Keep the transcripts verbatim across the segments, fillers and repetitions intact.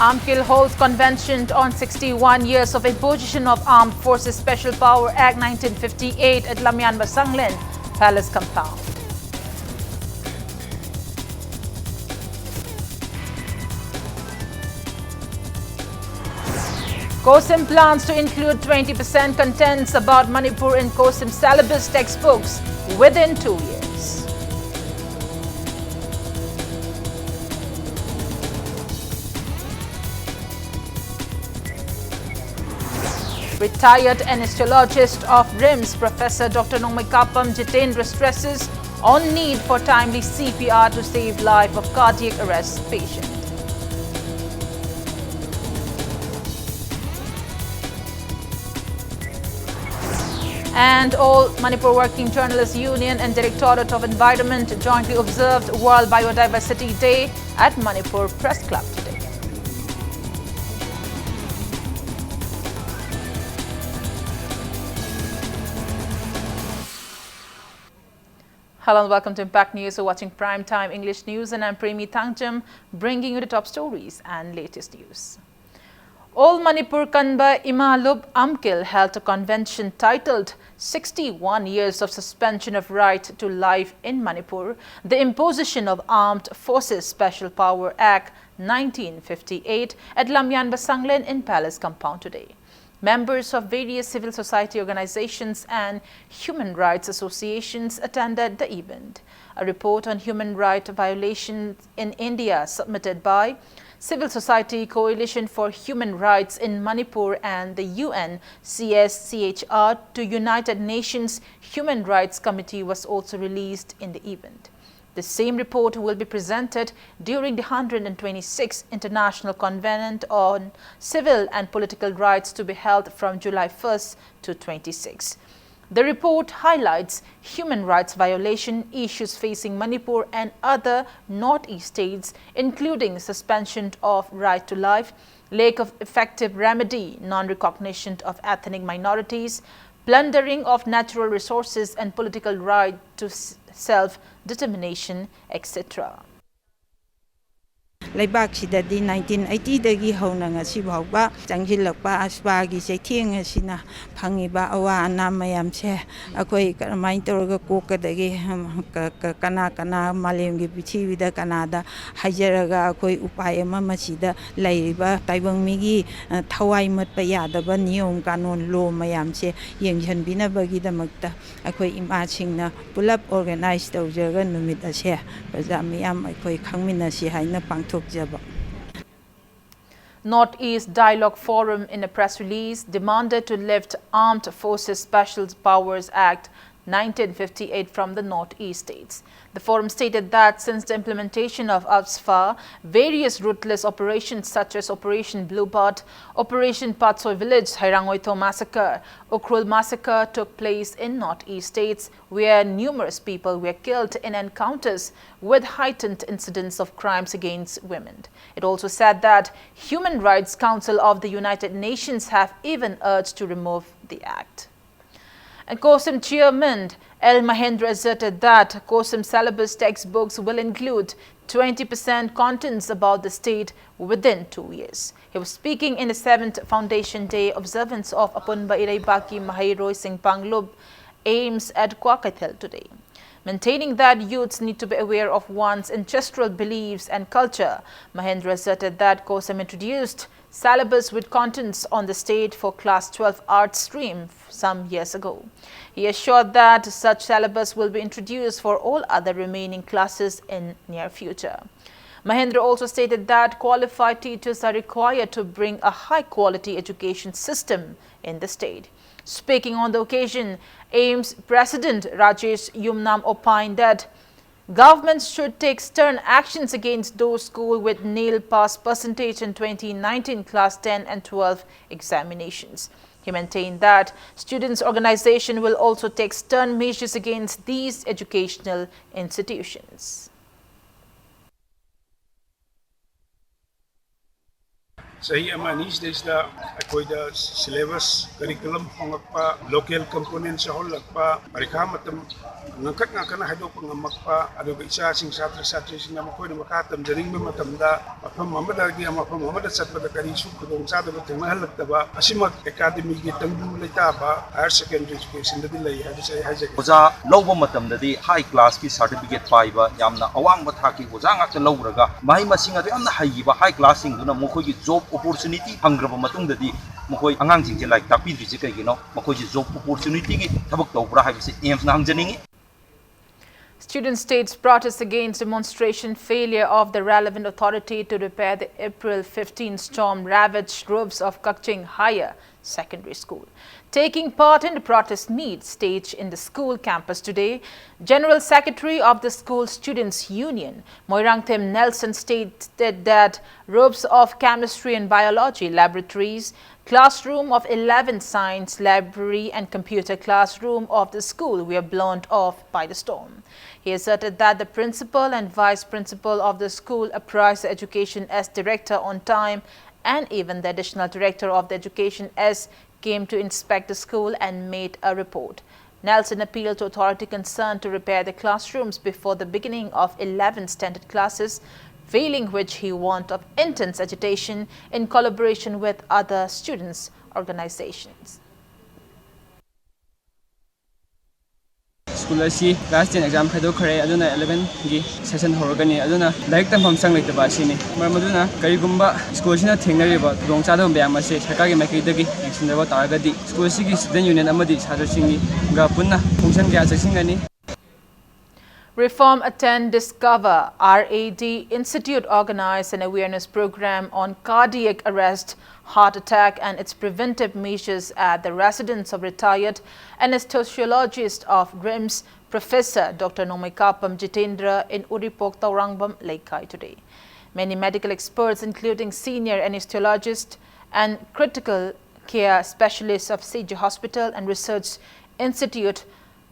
AMCIL holds convention on sixty-one years of imposition of Armed Forces Special Power Act nineteen fifty-eight at Lamyanba Sanglen Palace compound. COHSIM plans to include twenty percent contents about Manipur in COHSIM syllabus textbooks within two years. Retired anesthesiologist of RIMS, Professor Doctor Nongmeikapam Jitendra, stresses on need for timely C P R to save life of cardiac arrest patient. And All Manipur Working Journalists Union and Directorate of Environment jointly observed World Biodiversity Day at Manipur Press Club today. Hello and welcome to Impact News. You're watching Prime Time English News, and I'm Premi Thangjam, bringing you the top stories and latest news. All Manipur Kanba Imalup AMCIL held a convention titled sixty-one Years of Suspension of Right to Life in Manipur, the Imposition of Armed Forces Special Power Act nineteen fifty-eight at Lamyanba Sanglen in Palace compound today. Members of various civil society organizations and human rights associations attended the event. A report on human rights violations in India submitted by Civil Society Coalition for Human Rights in Manipur and the U N C S C H R to United Nations Human Rights Committee was also released in the event. The same report will be presented during the hundred and twenty-sixth International Covenant on Civil and Political Rights to be held from July first to twenty-sixth. The report highlights human rights violation issues facing Manipur and other Northeast states, including suspension of right to life, lack of effective remedy, non-recognition of ethnic minorities, plundering of natural resources and political right to s-, self-determination, et cetera. ꯂꯩꯕꯥꯛꯁꯤꯗꯗꯤ nineteen ꯑꯩꯠꯇꯤꯗꯒꯤ ꯍꯧꯅ ꯉꯁꯤ ꯐꯥꯎꯕ ꯆꯪꯁꯤꯜꯂꯛꯄ ꯑꯁꯄꯥꯒꯤ ꯆꯩꯊꯦꯡ ꯑꯁꯤꯅ ꯐꯪꯉꯤꯕ ꯑꯋꯥ ꯑꯅꯥ ꯃꯌꯥꯝꯁꯦ ꯑꯩꯈꯣꯏ ꯀꯔꯝꯍꯥꯏꯅ ꯇꯧꯔꯒ ꯀꯣꯛꯀꯗꯒꯦ? ꯀ-, ꯀ-, ꯀꯅꯥ ꯀꯅꯥ ꯃꯥꯂꯦꯝꯒꯤ ꯄ꯭ꯔꯤꯊꯤꯕꯤꯗ ꯀꯅꯥꯗ ꯍꯥꯏꯖꯔꯒ ꯑꯩꯈꯣꯏ ꯎꯄꯥꯏ ꯑꯃ ꯃꯁꯤꯗ ꯂꯩꯔꯤꯕ ꯇꯥꯏꯕꯪ ꯃꯤꯒꯤ, ꯑ, ꯊꯋꯥꯏ ꯃꯠꯄ ꯌꯥꯗꯕ ꯅꯤꯌꯣꯝ ꯀꯥꯅꯣꯟ ꯂꯣ ꯃꯌꯥꯝꯁꯦ ꯌꯦꯡꯁꯤꯟꯕꯤꯅꯕꯒꯤꯗꯃꯛꯇ ꯑꯩꯈꯣꯏ ꯏꯃꯥꯁꯤꯡꯅ ꯄꯨꯂꯞ ꯑꯣꯔꯒꯅꯥꯏꯖ ꯇꯧꯖꯔꯒ ꯅꯨꯃꯤꯠ ꯑꯁꯦ ꯄ꯭ꯔꯖꯥ ꯃꯤꯌꯥꯝ ꯑꯩꯈꯣꯏ ꯈꯪꯃꯤꯟꯅꯁꯤ ꯍꯥꯏꯅ ꯄꯥꯡꯊꯣꯛꯆꯕ꯫ Northeast Dialogue Forum, in a press release, demanded to lift Armed Forces Special Powers Act nineteen fifty-eight from the Northeast states. The forum stated that since the implementation of AFSPA, various ruthless operations such as Operation Bluebird, Operation Patsoy Village, Hairangoitho Massacre, Ukhrul Massacre took place in Northeast states, where numerous people were killed in encounters with heightened incidents of crimes against women. It also said that Human Rights Council of the United Nations have even urged to remove the act. And COHSIM chairman L Mahendra asserted that COHSIM syllabus textbooks will include twenty percent contents about the state within two years. He was speaking in the seventh Foundation Day observance of Apunba Ireibaki Maheiroi Singpanglup AIIMS at Kukatpur today, maintaining that youths need to be aware of one's ancestral beliefs and culture. Mahendra asserted that COHSIM introduced syllabus with contents on the state for class twelve arts stream some years ago. He assured that such syllabus will be introduced for all other remaining classes in near future. Mahendra also stated that qualified teachers are required to bring a high quality education system in the state. Speaking on the occasion, AIIMS President Rajesh Yumnam opined that governments should take stern actions against those schools with nil pass percentage in twenty nineteen class ten and twelve examinations. He maintained that students' organization will also take stern measures against these educational institutions. ꯆꯍꯤ ꯑꯃ ꯑꯅꯤꯁꯤꯗꯩꯁꯤꯗ ꯑꯩꯈꯣꯏꯗ syllabus, curriculum ꯍꯣꯡꯂꯛꯄ, local components ꯌꯥꯎꯍꯜꯂꯛꯄ, ꯄꯔꯤꯈꯥ ꯃꯇꯝ ꯉꯟꯈꯠ ꯉꯟꯈꯠꯅ ꯍꯥꯏꯗꯣꯛꯄ ꯉꯝꯃꯛꯄ, ꯑꯗꯨꯒ ꯏꯆꯥꯁꯤꯡ, ꯁꯥꯇ꯭ꯔ ꯁꯥꯇ꯭ꯔꯤꯁꯤꯡꯅ ꯃꯈꯣꯏꯅ ꯃꯈꯥ ꯇꯝꯖꯅꯤꯡꯕ ꯃꯇꯝꯗ ꯃꯐꯝ ꯑꯃꯗꯒꯤ ꯃꯐꯝ ꯑꯃꯗ ꯆꯠꯄꯗ ꯀꯔꯤꯁꯨ ꯈꯨꯗꯣꯡꯆꯥꯗꯕ ꯊꯦꯡꯅꯍꯜꯂꯛꯇꯕ, ꯑꯁꯤꯃꯛ academyꯒꯤ ꯇꯪꯗꯨ ꯂꯩꯇꯥꯕ higher secondary educationꯗꯗꯤ ꯂꯩ ꯍꯥꯏꯕꯁꯤ ꯑꯩ ꯍꯥꯏꯖꯒꯦ꯫ ꯑꯣꯖꯥ ꯂꯧꯕ ꯃꯇꯝꯗꯗꯤ high classꯀꯤ certificate ꯄꯥꯏꯕ, ꯌꯥꯝꯅ ꯑꯋꯥꯡꯕ ꯊꯥꯛꯀꯤ ꯑꯣꯖꯥ ꯉꯥꯛꯇ ꯂꯧꯔꯒ, ꯃꯍꯩ ꯃꯁꯤꯡ ꯑꯗꯨ ꯌꯥꯝꯅ ꯍꯩꯈꯤꯕ high classꯁꯤꯡꯗꯨꯅ ꯃꯈꯣꯏꯒꯤ job opportunity ꯐꯪꯈ꯭ꯔꯕ ꯃꯇꯨꯡꯗꯗꯤ ꯃꯈꯣꯏ ꯑꯉꯥꯡꯁꯤꯡꯁꯦ ꯂꯥꯏꯔꯤꯛ ꯇꯥꯛꯄꯤꯗ꯭ꯔꯤꯁꯦ ꯀꯩꯒꯤꯅꯣ? ꯃꯈꯣꯏꯁꯦ job opportunityꯒꯤ ꯊꯕꯛ ꯇꯧꯕ꯭ꯔꯥ ꯍꯥꯏꯕꯁꯤ AIIMSꯅ ꯍꯪꯖꯅꯤꯡꯉꯤ꯫ Student states protest against demonstration failure of the relevant authority to repair the April fifteen storm ravaged roofs of Kakching Higher Secondary School. Taking part in the protest meet staged in the school campus today, General Secretary of the School Students Union, Moirangthem Nelson, stated that roofs of chemistry and biology laboratories, classroom of eleven science library and computer classroom of the school were blown off by the storm. He asserted that the principal and vice principal of the school apprised the education S director on time, and even the additional director of the education S came to inspect the school and made a report. Nelson appealed to authority concerned to repair the classrooms before the beginning of eleven standard classes, failing which he warned of intense agitation in collaboration with other students' organizations. School ꯑꯁꯤ class ten exam ꯈꯥꯏꯗꯣꯛꯈ꯭ꯔꯦ, ꯑꯗꯨꯅ elevenꯒꯤ session ꯍꯧꯔꯒꯅꯤ꯫ ꯑꯗꯨꯅ ꯂꯥꯏꯔꯤꯛ ꯇꯝꯐꯝ ꯆꯪ ꯂꯩꯇꯕ ꯑꯁꯤꯅꯤ꯫ ꯃꯔꯝ ꯑꯗꯨꯅ ꯀꯔꯤꯒꯨꯝꯕ school ꯑꯁꯤꯅ ꯊꯦꯡꯅꯔꯤꯕ ꯈꯨꯗꯣꯡꯆꯥꯗꯕ ꯃꯌꯥꯝ ꯑꯁꯤ ꯁꯔꯀꯥꯔꯒꯤ ꯃꯥꯏꯀꯩꯗꯒꯤ ꯌꯦꯡꯁꯤꯟꯗꯕ ꯇꯥꯔꯒꯗꯤ, school ꯑꯁꯤꯒꯤ student union ꯑꯃꯗꯤ ꯁꯥꯇ꯭ꯔꯁꯤꯡꯒ ꯄꯨꯟꯅ ꯈꯣꯡꯖꯪ ꯀꯌꯥ ꯆꯦꯛꯁꯤꯟꯒꯅꯤ꯫ Reform Attend Discover, RAD Institute organized an awareness program on cardiac arrest, heart attack, and its preventive measures at the residence of retired anesthesiologist of RIMS, Professor Doctor Nomeikapam Jitendra in Uripok Taurangvam Leikai today. Many medical experts, including senior anesthesiologists and critical care specialists of CG Hospital and Research Institute,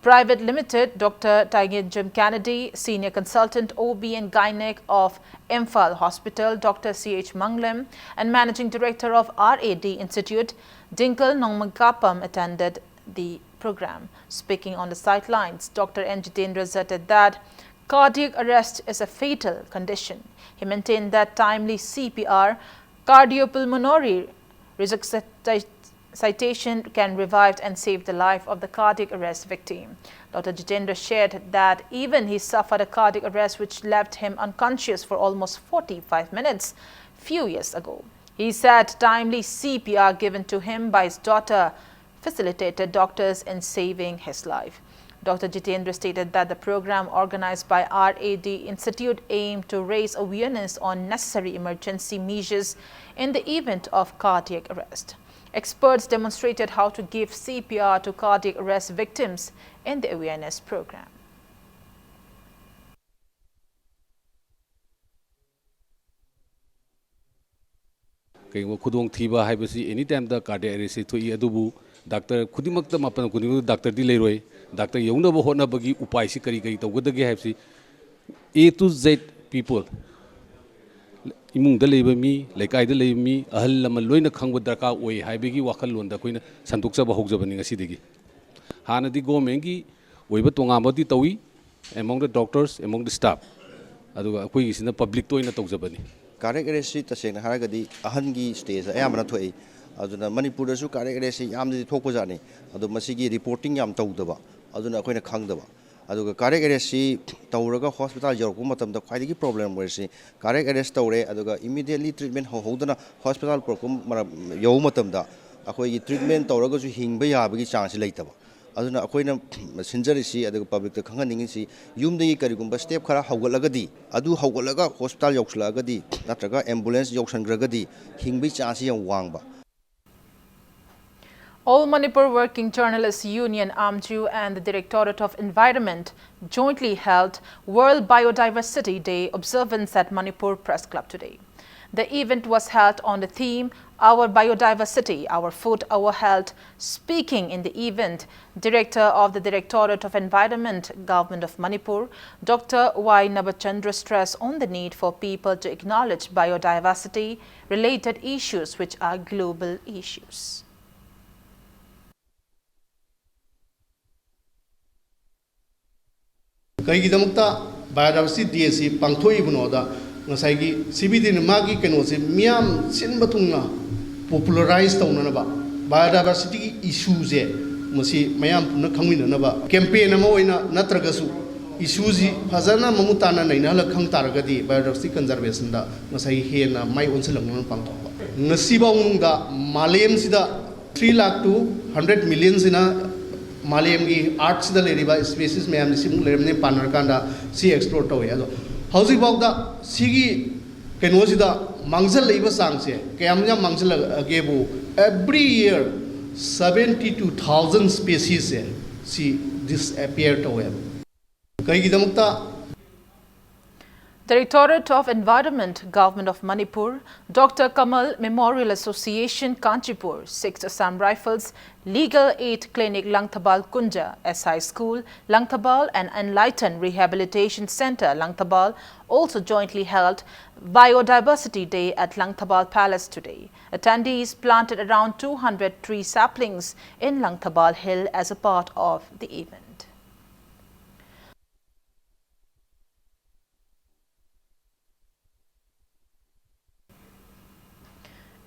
Private Limited, Doctor Taigyenjam Kennedy, Senior Consultant O B and Gynec of Imphal Hospital, Doctor C H Manglem, and Managing Director of R A D Institute, Dinkle Nongmangkapam, attended the program. Speaking on the sidelines, Doctor N Jitendra stated that cardiac arrest is a fatal condition. He maintained that timely C P R, cardiopulmonary resuscitation, can revive and save the life of the cardiac arrest victim. Doctor Jitendra shared that even he suffered a cardiac arrest which left him unconscious for almost forty-five minutes few years ago. He said timely C P R given to him by his daughter facilitated doctors in saving his life. Doctor Jitendra stated that the program organized by R A D Institute aimed to raise awareness on necessary emergency measures in the event of cardiac arrest. Experts demonstrated how to give C P R to cardiac arrest victims in the awareness program. ꯀꯩꯒꯨꯝꯕ ꯈꯨꯗꯣꯡꯊꯤꯕ ꯍꯥꯏꯕꯁꯤ ꯑꯦꯅꯤ ꯇꯥꯏꯝꯗ ꯀꯥꯔꯗꯤꯌꯥꯛ ꯑꯦꯔꯦꯁꯁꯤ ꯊꯣꯛꯏ꯫ ꯑꯗꯨꯕꯨ doctor ꯈꯨꯗꯤꯡꯃꯛꯇ, ꯃꯐꯝ ꯈꯨꯗꯤꯡꯃꯛꯇ ꯗꯥꯛꯇꯔꯗꯤ ꯂꯩꯔꯣꯏ꯫ ꯗꯥꯛꯇꯔ ꯌꯧꯅꯕ ꯍꯣꯠꯅꯕꯒꯤ ꯎꯄꯥꯏꯁꯤ ꯀꯔꯤ ꯀꯔꯤ ꯇꯧꯒꯗꯒꯦ ꯍꯥꯏꯕꯁꯤ A to Z people, ꯏꯃꯨꯡꯗ ꯂꯩꯕ ꯃꯤ, ꯂꯩꯀꯥꯏꯗ ꯂꯩꯕ ꯃꯤ, ꯑꯍꯜ ꯂꯃꯟ ꯂꯣꯏꯅ ꯈꯪꯕ ꯗꯔꯀꯥꯔ ꯑꯣꯏ ꯍꯥꯏꯕꯒꯤ ꯋꯥꯈꯜꯂꯣꯟꯗ ꯑꯩꯈꯣꯏꯅ ꯁꯟꯗꯣꯛꯆꯕ ꯍꯧꯖꯕꯅꯤ ꯉꯁꯤꯗꯒꯤ꯫ ꯍꯥꯟꯅꯗꯤ ꯒꯣꯔꯃꯦꯟꯒꯤ ꯑꯣꯏꯕ ꯇꯣꯉꯥꯟꯕꯗꯤ ꯇꯧꯏ, among the doctors, among the staff, ꯑꯗꯨꯒ ꯑꯩꯈꯣꯏꯒꯤꯁꯤꯅ ꯄꯕ꯭ꯂꯤꯛꯇ ꯑꯣꯏꯅ ꯇꯧꯖꯕꯅꯤ꯫ ꯀꯥꯔꯗꯤꯌꯥꯛ ꯑꯦꯔꯦꯁꯁꯤ ꯇꯁꯦꯡꯅ ꯍꯥꯏꯔꯒꯗꯤ ꯑꯍꯟꯒꯤ ꯁ꯭ꯇꯦꯖꯇ ꯑꯌꯥꯝꯕꯅ ꯊꯣꯛꯏ꯫ ꯑꯗꯨꯅ ꯃꯅꯤꯄꯨꯔꯗꯁꯨ ꯀꯥꯔꯗꯤꯌꯥꯛ ꯑꯦꯔꯦꯁꯁꯤ ꯌꯥꯝꯅꯗꯤ ꯊꯣꯛꯄꯖꯥꯠꯅꯤ꯫ ꯑꯗꯣ ꯃꯁꯤꯒꯤ ꯔꯤꯄꯣꯔꯇꯤꯡ ꯌꯥꯝ ꯇꯧꯗꯕ, ꯑꯗꯨꯅ ꯑꯩꯈꯣꯏꯅ ꯈꯪꯗꯕ꯫ ꯑꯗꯨꯒ ꯀꯥꯔꯗꯤꯌꯥꯛ ꯑꯦꯔꯦꯁꯁꯤ ꯇꯧꯔꯒ ꯍꯣꯁꯄꯤꯇꯥꯜ ꯌꯧꯔꯛꯄ ꯃꯇꯝꯗ ꯈ꯭ꯋꯥꯏꯗꯒꯤ ꯄ꯭ꯔꯣꯕ꯭ꯂꯦꯝ ꯑꯣꯏꯔꯤꯁꯤ ꯀꯥꯔꯗꯤꯌꯥꯛ ꯑꯦꯔꯦꯁ ꯇꯧꯔꯦ, ꯑꯗꯨꯒ ꯏꯃꯤꯗꯤꯌꯦꯠꯂꯤ ꯇ꯭ꯔꯤꯠꯃꯦꯟ ꯍꯧꯍꯧꯗꯅ ꯍꯣꯁꯄꯤꯇꯥꯜ ꯄꯨꯔꯛꯄ ꯃꯔꯝ ꯌꯧꯕ ꯃꯇꯝꯗ ꯑꯩꯈꯣꯏꯒꯤ ꯇ꯭ꯔꯤꯠꯃꯦꯟ ꯇꯧꯔꯒꯁꯨ ꯍꯤꯡꯕ ꯌꯥꯕꯒꯤ ꯆꯥꯟꯁꯁꯤ ꯂꯩꯇꯕ꯫ ꯑꯗꯨꯅ ꯑꯩꯈꯣꯏꯅ ꯁꯤꯟꯖꯔꯤꯁꯤ ꯑꯗꯨꯒ ꯄꯕ꯭ꯂꯤꯛꯇ ꯈꯪꯍꯟꯅꯤꯡꯉꯤꯁꯤ, ꯌꯨꯝꯗꯒꯤ ꯀꯔꯤꯒꯨꯝꯕ ꯁ꯭ꯇꯦꯞ ꯈꯔ ꯍꯧꯒꯠꯂꯒꯗꯤ, ꯑꯗꯨ ꯍꯧꯒꯠꯂꯒ ꯍꯣꯁꯄꯤꯇꯥꯜ ꯌꯧꯁꯤꯜꯂꯛꯑꯒꯗꯤ ꯅꯠꯇ꯭ꯔꯒ ꯑꯦꯝꯕꯨꯂꯦꯟꯁ ꯌꯧꯁꯤꯟꯈ꯭ꯔꯒꯗꯤ ꯍꯤꯡꯕꯒꯤ ꯆꯥꯟꯁꯁꯤ ꯌꯥꯝ ꯋꯥꯡꯕ꯫ All Manipur Working Journalists Union, AMJU, and the Directorate of Environment jointly held World Biodiversity Day observance at Manipur Press Club today. The event was held on the theme, "Our Biodiversity, Our Food, Our Health." Speaking in the event, Director of the Directorate of Environment, Government of Manipur, Doctor Y Nabachandra stressed on the need for people to acknowledge biodiversity related issues, which are global issues. ꯀꯩꯒꯤꯗꯃꯛꯇ Biodiversity Day ꯑꯁꯤ ꯄꯥꯡꯊꯣꯛꯏꯕꯅꯣꯗ, ꯉꯁꯥꯏꯒꯤ ꯁꯤꯕꯤꯗꯤꯅ ꯃꯥꯒꯤ ꯀꯩꯅꯣꯁꯦ ꯃꯤꯌꯥꯝ ꯁꯤꯟꯕ ꯊꯨꯡꯅ popularize ꯇꯧꯅꯅꯕ, biodiversity ꯒꯤ issue ꯁꯦ ꯃꯁꯤ ꯃꯌꯥꯝ ꯄꯨꯟꯅ ꯈꯪꯃꯤꯟꯅꯅꯕ campaign ꯑꯃ ꯑꯣꯏꯅ ꯅꯠꯇ꯭ꯔꯒꯁꯨ issue ꯁꯤ ꯐꯖꯅ ꯃꯃꯨꯠ ꯇꯥꯅ ꯅꯩꯅꯍꯜꯂꯒ ꯈꯪ ꯇꯥꯔꯒꯗꯤ biodiversity conservation ꯗ ꯉꯁꯥꯏꯒꯤ ꯍꯦꯟꯅ ꯃꯥꯏ ꯑꯣꯟꯁꯤꯜꯂꯛꯅꯕ ꯄꯥꯡꯊꯣꯛꯄ꯫ ꯉꯁꯤꯐꯥꯎ ꯃꯅꯨꯡꯗ ꯃꯥꯂꯦꯝꯁꯤꯗ three lakh to hundred million ꯁꯤꯅ ꯃꯥꯂꯦꯝꯒꯤ earth ꯁꯤꯗ ꯂꯩꯔꯤꯕ species ꯃꯌꯥꯝꯁꯤ ꯁꯤꯃꯨꯛ ꯂꯩꯔꯝꯅꯤ ꯄꯥꯟꯅꯔꯀꯥꯟꯗ ꯁꯤ explore ꯇꯧꯋꯤ꯫ ꯑꯗꯣ ꯍꯧꯖꯤꯛꯐꯥꯎꯗ ꯁꯤꯒꯤ ꯀꯩꯅꯣꯁꯤꯗ ꯃꯥꯡꯁꯤꯜꯂꯛꯏꯕ ꯆꯥꯡꯁꯦ ꯀꯌꯥꯝ ꯌꯥꯝ ꯃꯥꯡꯁꯤꯜꯂꯛꯑꯒꯦꯕꯨ, every year seventy two thousand species ꯁꯦ ꯁꯤ disappear ꯇꯧꯋꯦꯕ꯫ ꯀꯩꯒꯤꯗꯃꯛꯇ Directorate of Environment, Government of Manipur, Doctor Kamal Memorial Association, Kanchipur, sixth Assam Rifles, Legal Aid Clinic Langthabal Kunja, S I School, Langthabal, and Enlighten Rehabilitation Center, Langthabal, also jointly held Biodiversity Day at Langthabal Palace today. Attendees planted around two hundred tree saplings in Langthabal Hill as a part of the event.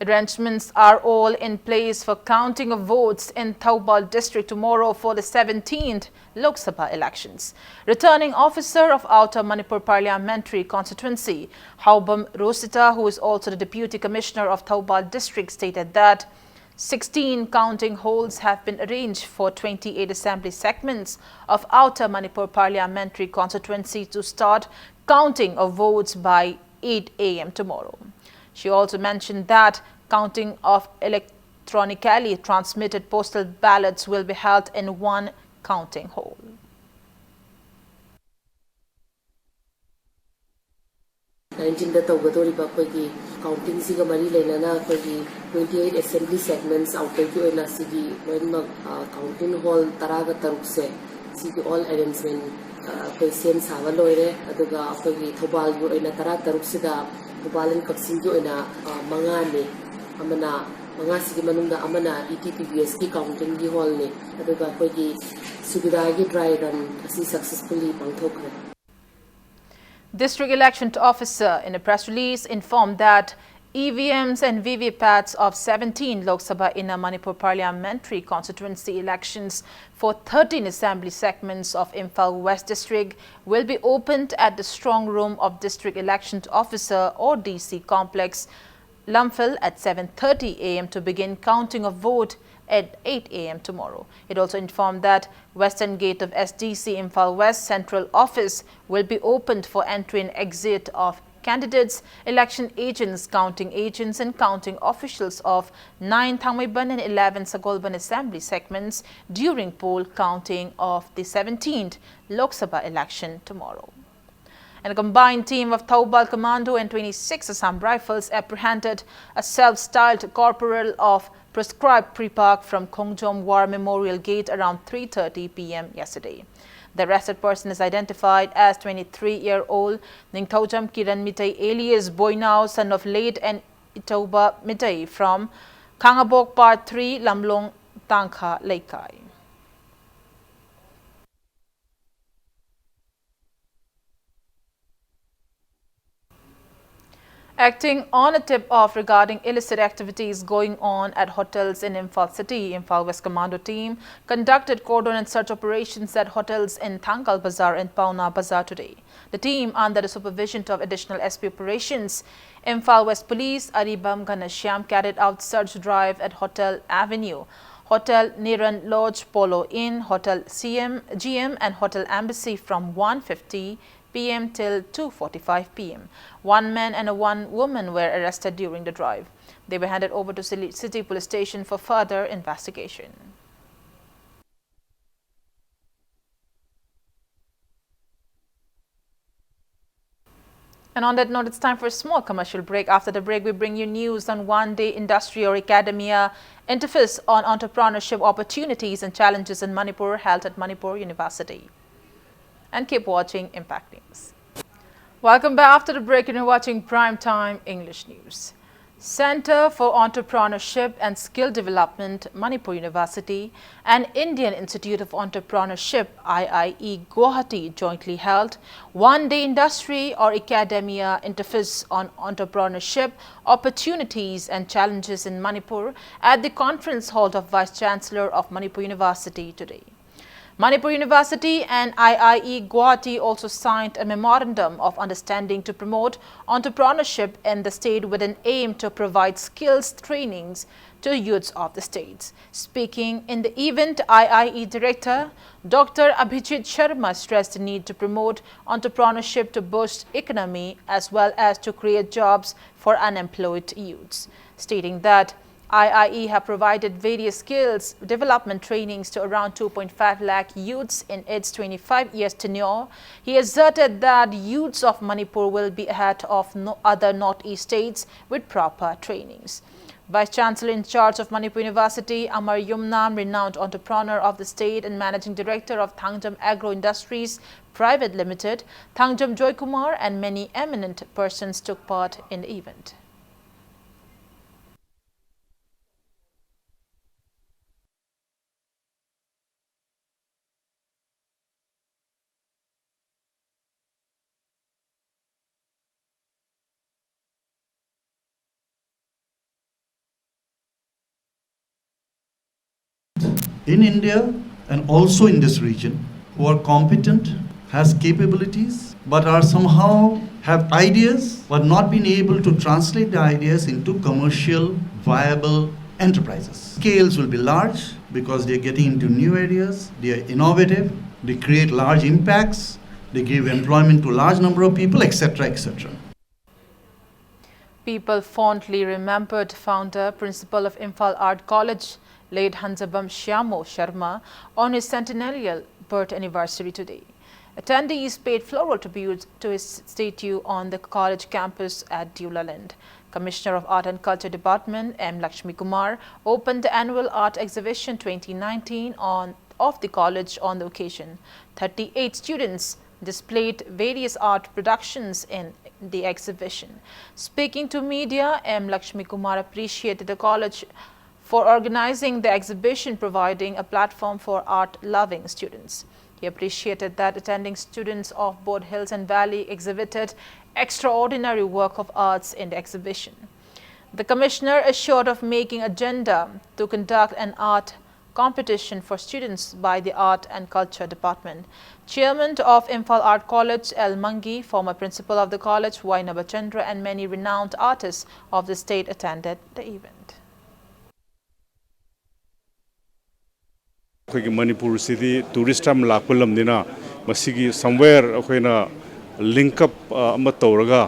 Arrangements are all in place for counting of votes in Thoubal district tomorrow for the seventeenth Lok Sabha elections. Returning officer of Outer Manipur Parliamentary Constituency, Haobam Rosita, who is also the Deputy Commissioner of Thoubal district, stated that sixteen counting halls have been arranged for twenty-eight assembly segments of Outer Manipur Parliamentary Constituency to start counting of votes by eight a m tomorrow. She also mentioned that counting of electronically transmitted postal ballots will be held in one counting hall. ꯅꯥꯏꯟꯇꯤꯟꯗ ꯇꯧꯒꯗꯧꯔꯤꯕ ꯑꯩꯈꯣꯏꯒꯤ ꯀꯥꯎꯟꯇꯤꯡꯁꯤꯒ ꯃꯔꯤ ꯂꯩꯅꯅ ꯑꯩꯈꯣꯏꯒꯤ twenty eight assembly segments outerꯒꯤ ꯑꯣꯏꯅ ꯁꯤꯒꯤ ꯂꯣꯏꯅꯃꯛ counting hall ꯇꯔꯥꯒ ꯇꯔꯨꯛꯁꯦ ꯁꯤꯒꯤ all arrangement ꯑꯩꯈꯣꯏ ꯁꯦꯝ ꯁꯥꯕ ꯂꯣꯏꯔꯦ꯫ ꯑꯗꯨꯒ ꯑꯩꯈꯣꯏꯒꯤ ꯊꯧꯕꯥꯜꯒꯤ ꯑꯣꯏꯅ ꯇꯔꯥ ꯇꯔꯨꯛꯁꯤꯗ ꯊꯧꯕꯥꯜ and ꯀꯛꯆꯤꯡꯒꯤ ꯑꯣꯏꯅ ꯃꯉꯥꯅꯤ꯫ ꯑꯃꯅ ꯃꯉꯥꯁꯤꯒꯤ ꯃꯅꯨꯡꯗ ꯑꯃꯅ E T P B Sꯀꯤ ꯀꯥꯎꯟꯇꯤꯡꯒꯤ ꯍꯣꯜꯅꯤ꯫ ꯑꯗꯨꯒ ꯑꯩꯈꯣꯏꯒꯤ ꯁꯨꯕꯤꯗꯥꯒꯤ dry run ꯑꯁꯤ successfully ꯄꯥꯡꯊꯣꯛꯈ꯭ꯔꯦ꯫ District Election Officer, in a press release, informed that E V Ms and V V Pats of seventeen Lok Sabha Inner Manipur Parliamentary Constituency elections for thirteen assembly segments of Imphal West District will be opened at the strong room of District Election Officer or D C complex, Lamphel, at seven thirty A M to begin counting of vote at eight A M tomorrow. It also informed that western gate of S D C Imphal West Central Office will be opened for entry and exit of candidates, election agents, counting agents and counting officials of nine Thangmeiban and eleven Sagolban assembly segments during poll counting of the seventeenth Lok Sabha election tomorrow. And a combined team of Thoubal Commando and twenty-six Assam Rifles apprehended a self-styled corporal of proscribed Prepak from Khongjom War Memorial Gate around three thirty P M yesterday. The arrested person is identified as twenty-three-year-old Ningthoujam Kiran Mitei alias Boinao, son of late and Itouba Mitei from Khangabok Part three, Lamlong Tangkha Leikai. Acting on a tip-off regarding illicit activities going on at hotels in Imphal City, Imphal West Commando team conducted cordon and search operations at hotels in Thangal Bazar and Paona Bazar today. The team, under the supervision of Additional S P Operations, Imphal West Police Aribam Ghanashyam, carried out search drive at Hotel Avenue, Hotel Niran Lodge, Polo Inn, Hotel C M, G M and Hotel Embassy from one fifty P M till two forty-five P M. One man and one woman were arrested during the drive. They were handed over to City Police Station for further investigation. And on that note, it's time for a small commercial break. After the break, we bring you news on One Day Industry or Academia interface on entrepreneurship opportunities and challenges in Manipur, held at Manipur University. And keep watching Impact News. Welcome back. After the break, you're watching Prime Time English News. Center for Entrepreneurship and Skill Development, Manipur University, and Indian Institute of Entrepreneurship, I I E Guwahati, jointly held One Day Industry or Academia interface on entrepreneurship opportunities and challenges in Manipur at the conference hall of Vice Chancellor of Manipur University today. Manipur University and I I E Guwahati also signed a memorandum of understanding to promote entrepreneurship in the state with an aim to provide skills trainings to youths of the states. Speaking in the event, I I E Director Doctor Abhijit Sharma stressed the need to promote entrepreneurship to boost economy as well as to create jobs for unemployed youths, stating that I I E have provided various skills development trainings to around two point five lakh youths in its twenty-five years tenure. He asserted that youths of Manipur will be ahead of no other Northeast states with proper trainings. Vice Chancellor in charge of Manipur University, Amar Yumnam, renowned entrepreneur of the state and managing director of Thangjam Agro Industries Private Limited, Thangjam Joykumar, and many eminent persons took part in the event. In India and also in this region who are competent, has capabilities, but are somehow have ideas but not been able to translate the ideas into commercial viable enterprises. Scales will be large because they are getting into new areas, they are innovative, they create large impacts, they give employment to a large number of people, et cetera, et cetera. People fondly remembered founder, principal of Imphal Art College, late Hanjabam Shyamo Sharma, on his centennial birth anniversary today. Attendees paid floral tribute to his statue on the college campus at Deulaland. Commissioner of Art and Culture Department M Lakshmi Kumar opened the annual art exhibition twenty nineteen on, of the college on the occasion. Thirty-eight students displayed various art productions in the exhibition. Speaking to media, M Lakshmi Kumar appreciated the college for organizing the exhibition, providing a platform for art-loving students. He appreciated that attending students of both Hills and Valley exhibited extraordinary work of arts in the exhibition. The commissioner assured of making agenda to conduct an art competition for students by the Art and Culture Department. Chairman of Imphal Art College, L Mangi, former principal of the college, Y Nabachandra, and many renowned artists of the state attended the event. ꯑꯩꯈꯣꯏꯒꯤ ꯃꯅꯤꯄꯨꯔꯁꯤꯗꯤ tourist ꯌꯥꯝ ꯂꯥꯛꯄ ꯂꯝꯅꯤꯅ, ꯃꯁꯤꯒꯤ somewhere ꯑꯩꯈꯣꯏꯅ link up ꯑꯃ ꯇꯧꯔꯒ,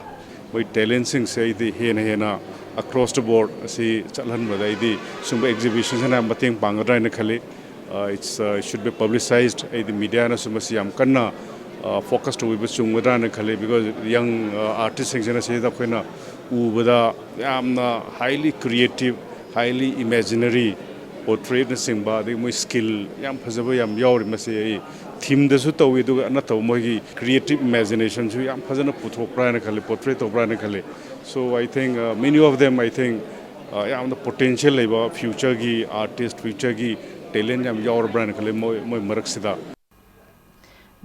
ꯃꯣꯏ talent ꯁꯤꯡꯁꯦ ꯑꯩꯗꯤ ꯍꯦꯟꯅ ꯍꯦꯟꯅ across the board ꯑꯁꯤ ꯆꯠꯍꯟꯕꯗ ꯑꯩꯗꯤ ꯁꯨꯝꯕ exhibition ꯁꯤꯅ ꯌꯥꯝ ꯃꯇꯦꯡ ꯄꯥꯡꯒꯗ꯭ꯔꯥ ꯍꯥꯏꯅ ꯈꯜꯂꯤ꯫ It's, uh, it should be publicized. ꯑꯩꯗꯤ media ꯅꯁꯨ ꯃꯁꯤ ꯌꯥꯝ ꯀꯟꯅ focus ꯇꯧꯕꯤꯕ ꯆꯨꯝꯒꯗ꯭ꯔꯥ ꯍꯥꯏꯅ ꯈꯜꯂꯤ, because young artist ꯁꯤꯡꯁꯤꯅ ꯁꯤꯗ ꯑꯩꯈꯣꯏꯅ ꯎꯕꯗ ꯌꯥꯝꯅ highly creative, highly imaginary portrait ꯅꯆꯤꯡꯕ, ꯑꯗꯒꯤ ꯃꯣꯏ skill ꯌꯥꯝ ꯐꯖꯕ ꯌꯥꯝ ꯌꯥꯎꯔꯤ꯫ ꯃꯁꯤ ꯑꯩ theme ꯗꯁꯨ ꯇꯧꯏ, ꯑꯗꯨꯒ ꯅꯠꯇꯕ ꯃꯣꯏꯒꯤ creative imagination ꯁꯨ ꯌꯥꯝ ꯐꯖꯅ ꯄꯨꯊꯣꯛꯄ꯭ꯔꯥ ꯍꯥꯏꯅ ꯈꯜꯂꯤ, portray ꯇꯧꯕ꯭ꯔꯥ ꯍꯥꯏꯅ ꯈꯜꯂꯤ꯫ So I think, uh, many of them, I think, uh, ꯌꯥꯝꯅ potential ꯂꯩꯕ future ꯒꯤ artist, future ꯒꯤ talent ꯌꯥꯝ ꯌꯥꯎꯔꯕ꯭ꯔꯥ ꯍꯥꯏꯅ ꯈꯜꯂꯤ ꯃꯣꯏ, ꯃꯣꯏ ꯃꯔꯛꯁꯤꯗ꯫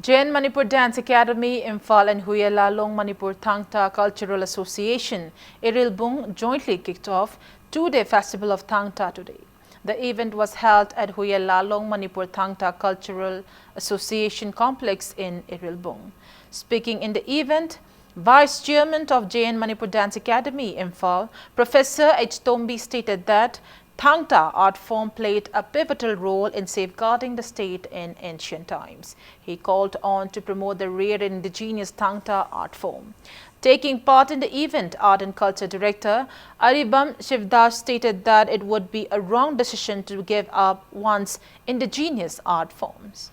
Jain Manipur Dance Academy, Imphal and Huye Lalong Manipur Thangta Cultural Association, Irilbung, jointly kicked off two-day festival of Thangta today. The event was held at Huye Lalong Manipur Thangta Cultural Association complex in Irilbung. Speaking in the event, Vice Chairman of Jain Manipur Dance Academy, Imphal, Professor H Tombi stated that Thangta art form played a pivotal role in safeguarding the state in ancient times. He called on to promote the rare indigenous Thangta art form. Taking part in the event, Art and Culture Director Aribam Shivdas stated that it would be a wrong decision to give up one's indigenous art forms.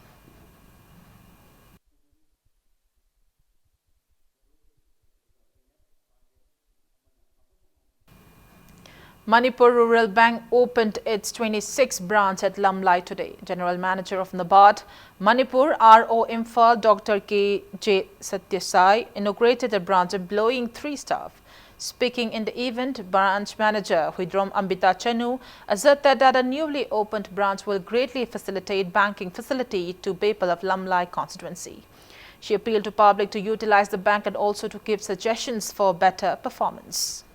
Manipur Rural Bank opened its twenty-sixth branch at Lamlai today. General Manager of NABARD Manipur, R O Imphal, Doctor K J Satyasai, inaugurated the branch, employing three staff. Speaking in the event, Branch Manager Huidrom Ambita Chanu asserted that a newly opened branch will greatly facilitate banking facility to people of Lamlai constituency. She appealed to public to utilize the bank and also to give suggestions for better performance.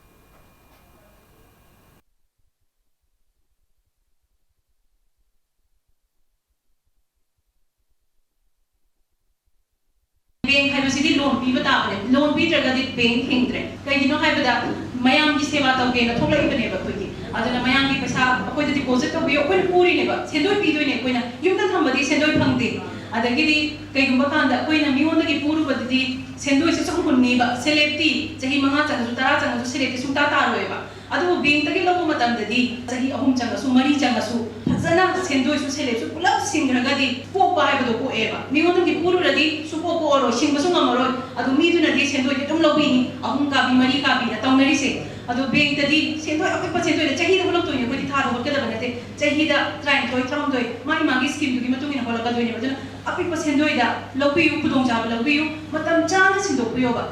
Bank ꯍꯥꯏꯕꯁꯤꯗꯤ loan ꯄꯤꯕ ꯇꯥꯕꯅꯦ꯫ Loan ꯄꯤꯗ꯭ꯔꯒꯗꯤ bank ꯍꯤꯡꯗ꯭ꯔꯦ꯫ ꯀꯩꯒꯤꯅꯣ ꯍꯥꯏꯕꯗ ꯃꯌꯥꯝꯒꯤ ꯁꯦꯕꯥ ꯇꯧꯒꯦꯅ ꯊꯣꯛꯂꯛꯏꯕꯅꯦꯕ ꯑꯩꯈꯣꯏꯗꯤ꯫ ꯑꯗꯨꯅ ꯃꯌꯥꯝꯒꯤ ꯄꯩꯁꯥ ꯑꯩꯈꯣꯏꯗ deposit ꯇꯧꯕꯤꯌꯨ, ꯑꯩꯈꯣꯏꯅ ꯄꯨꯔꯤꯅꯦꯕ, ꯁꯦꯟꯗꯣꯏ ꯄꯤꯗꯣꯏꯅꯦ ꯑꯩꯈꯣꯏꯅ꯫ ꯌꯨꯝꯗ ꯊꯝꯕꯗꯤ ꯁꯦꯟꯗꯣꯏ ꯐꯪꯗꯦ꯫ ꯑꯗꯒꯤꯗꯤ ꯀꯩꯒꯨꯝꯕ ꯀꯥꯟꯗ ꯑꯩꯈꯣꯏꯅ ꯃꯤꯉꯣꯟꯗꯒꯤ ꯄꯨꯔꯨꯕꯗꯗꯤ ꯁꯦꯟꯗꯣꯏꯁꯦ ꯁꯨꯝ ꯍꯨꯟꯅꯤꯕ, ꯁꯦꯂꯦꯞꯇꯤ ꯆꯍꯤ ꯃꯉꯥ ꯆꯪꯉꯁꯨ ꯇꯔꯥ ꯆꯪꯉꯁꯨ ꯁꯦꯂꯦꯞꯇꯤ ꯁꯨꯡꯇꯥ ꯇꯥꯔꯣꯏꯕ꯫ ꯑꯗꯨꯕꯨ bankꯇꯒꯤ ꯂꯧꯕ ꯃꯇꯝꯗꯗꯤ ꯆꯍꯤ ꯑꯍꯨꯝ ꯆꯪꯉꯁꯨ ꯃꯔꯤ ꯆꯪꯉꯁꯨ ꯐꯖꯅ ꯁꯦꯟꯗꯣꯏꯁꯨ ꯁꯦꯂꯦꯞꯁꯨ ꯄꯨꯂꯞ ꯁꯤꯡꯈ꯭ꯔꯒꯗꯤ ꯀꯣꯛꯄ ꯍꯥꯏꯕꯗꯣ ꯀꯣꯛꯑꯦꯕ꯫ ꯃꯤꯉꯣꯟꯗꯒꯤ ꯄꯨꯔꯨꯔꯗꯤ ꯁꯨꯀꯣꯛ ꯀꯣꯛꯑꯔꯣꯏ, ꯁꯤꯡꯕꯁꯨ ꯉꯝꯃꯔꯣꯏ꯫ ꯑꯗꯨ ꯃꯤꯗꯨꯅꯗꯤ ꯁꯦꯟꯗꯣꯏꯗꯤ ꯑꯗꯨꯝ ꯂꯧꯕꯤꯅꯤ, ꯑꯍꯨꯝ ꯀꯥꯕꯤ, ꯃꯔꯤ ꯀꯥꯕꯤꯅ ꯇꯧꯅꯔꯤꯁꯦ꯫ ꯑꯗꯣ bankꯇꯗꯤ ꯁꯦꯟꯗꯣꯏ ꯑꯄꯤꯛꯄ ꯁꯦꯟꯗꯣꯏꯗ ꯆꯍꯤꯗ ꯍꯨꯜꯂꯛꯇꯣꯏꯅꯦ, ꯑꯩꯈꯣꯏꯗꯤ ꯊꯥꯗ ꯍꯨꯠꯀꯗꯕ ꯅꯠꯇꯦ꯫ ꯆꯍꯤꯗ ꯇꯔꯥꯅꯤꯊꯣꯏ, ꯇꯔꯥꯍꯨꯝꯗꯣꯏ ꯃꯥꯒꯤ ꯃꯥꯒꯤ schemeꯗꯨꯒꯤ ꯃꯇꯨꯡ ꯏꯟꯅ ꯍꯨꯜꯂꯛꯀꯗꯣꯏꯅꯦꯕ꯫ ꯑꯗꯨꯅ ꯑꯄꯤꯛꯄ ꯁꯦꯟꯗꯣꯏꯗ ꯂꯧꯕꯤꯌꯨ, ꯈꯨꯗꯣꯡꯆꯥꯕ ꯂꯧꯕꯤꯌꯨ, ꯃꯇꯝ ꯆꯥꯅ ꯁꯤꯟꯗꯣꯛꯄꯤꯌꯣꯕ꯫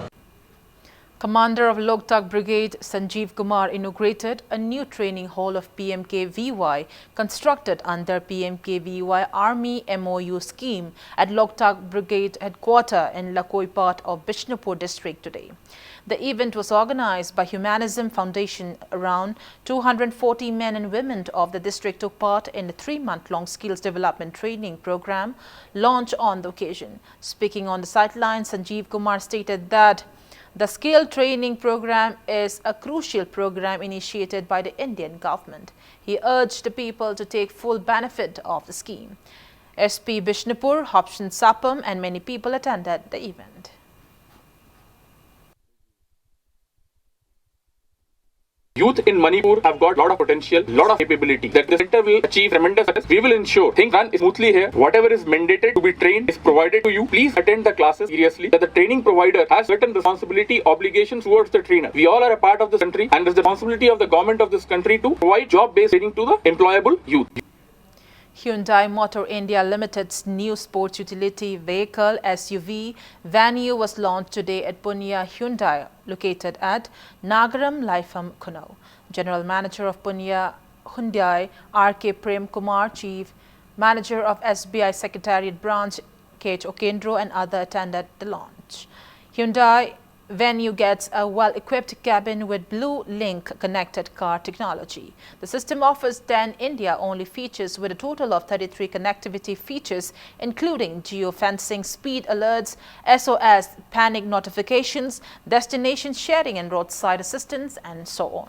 Commander of Loktak Brigade Sanjeev Kumar inaugurated a new training hall of P M K V Y constructed under P M K V Y Army M O U scheme at Loktak Brigade headquarter in Lakoi part of Bishnupur district today. The event was organized by Humanism Foundation. Around two hundred forty men and women of the district took part in a three-month-long skills development training program launched on the occasion. Speaking on the sideline, Sanjeev Kumar stated that the skill training program is a crucial program initiated by the Indian government. He urged the people to take full benefit of the scheme. S P Bishnupur, Hopson Sapam, and many people attended the event. Youth in Manipur have got lot of potential, lot of capability that the center will achieve tremendous success. We will ensure things run smoothly here. Whatever is mandated to be trained is provided to you. Please attend the classes seriously. That the training provider has certain responsibility, obligations towards the trainer. We all are a part of this country, and it's the responsibility of the government of this country to provide job-based training to the employable youth. Hyundai Motor India Limited's new sports utility vehicle, S U V, Venue was launched today at Punya Hyundai, located at Nagaram Laifam Khunou. General Manager of Punya Hyundai, R K Prem Kumar, Chief Manager of S B I Secretariat Branch, K H Okendro, and other attended the launch. Hyundai Venue gets a well-equipped cabin with Blue Link connected car technology. The system offers ten India-only features with a total of thirty-three connectivity features, including geofencing, speed alerts, S O S, panic notifications, destination sharing and roadside assistance, and so on.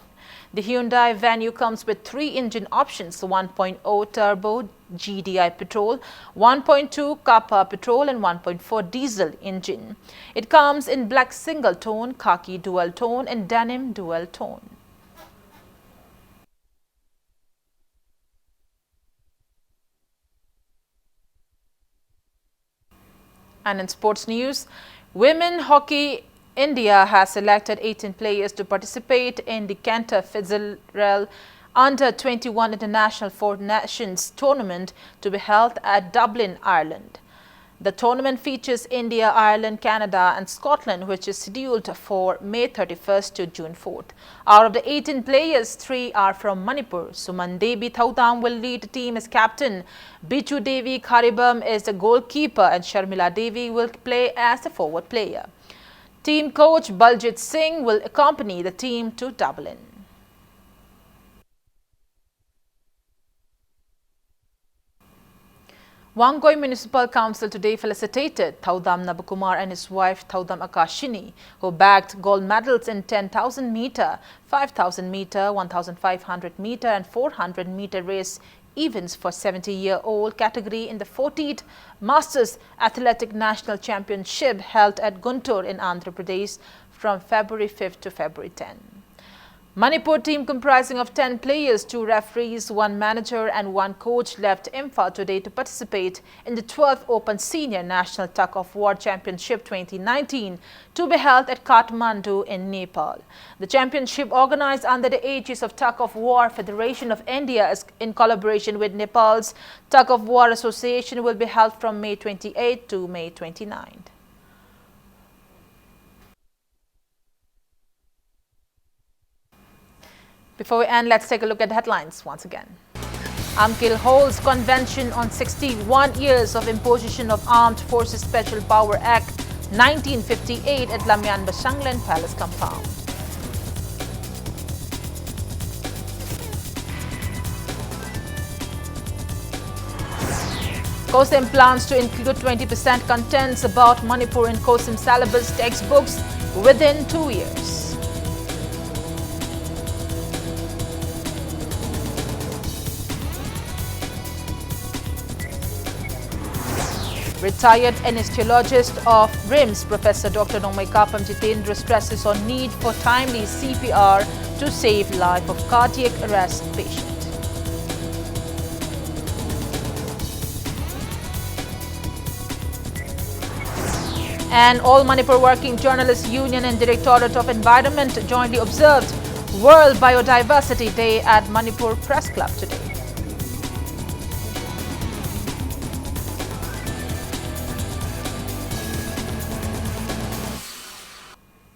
The Hyundai Venue comes with three engine options: one point oh turbo G D I petrol, one point two copper petrol, and one point four diesel engine. It comes in black single tone, khaki dual tone, and denim dual tone. And in sports news, Women Hockey India has selected eighteen players to participate in the Cantor Fitzgerald Under twenty-one International Four Nations Tournament to be held at Dublin, Ireland. The tournament features India, Ireland, Canada, and Scotland, which is scheduled for May thirty-first to June fourth. Out of the eighteen players, three are from Manipur. Suman Devi Thaudam will lead the team as captain. Bichu Devi Kharibam is the goalkeeper, and Sharmila Devi will play as the forward player. Team coach Baljit Singh will accompany the team to Dublin. Wangoi Municipal Council today felicitated Thaudam Nabakumar and his wife Thaudam Akashini, who bagged gold medals in ten thousand meter, five thousand meter, one thousand five hundred meter, and four hundred meter race events for seventy-year-old category in the fortieth Masters Athletic National Championship held at Guntur in Andhra Pradesh from February fifth to February tenth. Manipur team comprising of ten players, two referees, one manager and one coach left Imphal today to participate in the twelfth Open Senior National Tug of War Championship twenty nineteen to be held at Kathmandu in Nepal. The championship, organized under the aegis of Tug of War Federation of India, is in collaboration with Nepal's Tug of War Association, will be held from May twenty-eighth to May twenty-ninth. Before we end, let's take a look at the headlines once again. AMKIL holds convention on sixty-one years of imposition of Armed Forces Special Power Act nineteen fifty-eight at Lamyan Bashanglen Palace compound. COHSIM plans to include twenty percent contents about Manipur in COHSIM syllabus textbooks within two years. Retired anesthesiologist of RIMS, Professor Doctor Nongmei Kapam Jitendra, stresses on need for timely C P R to save life of cardiac arrest patient. And All Manipur Working Journalists Union and Directorate of Environment jointly observed World Biodiversity Day at Manipur Press Club today.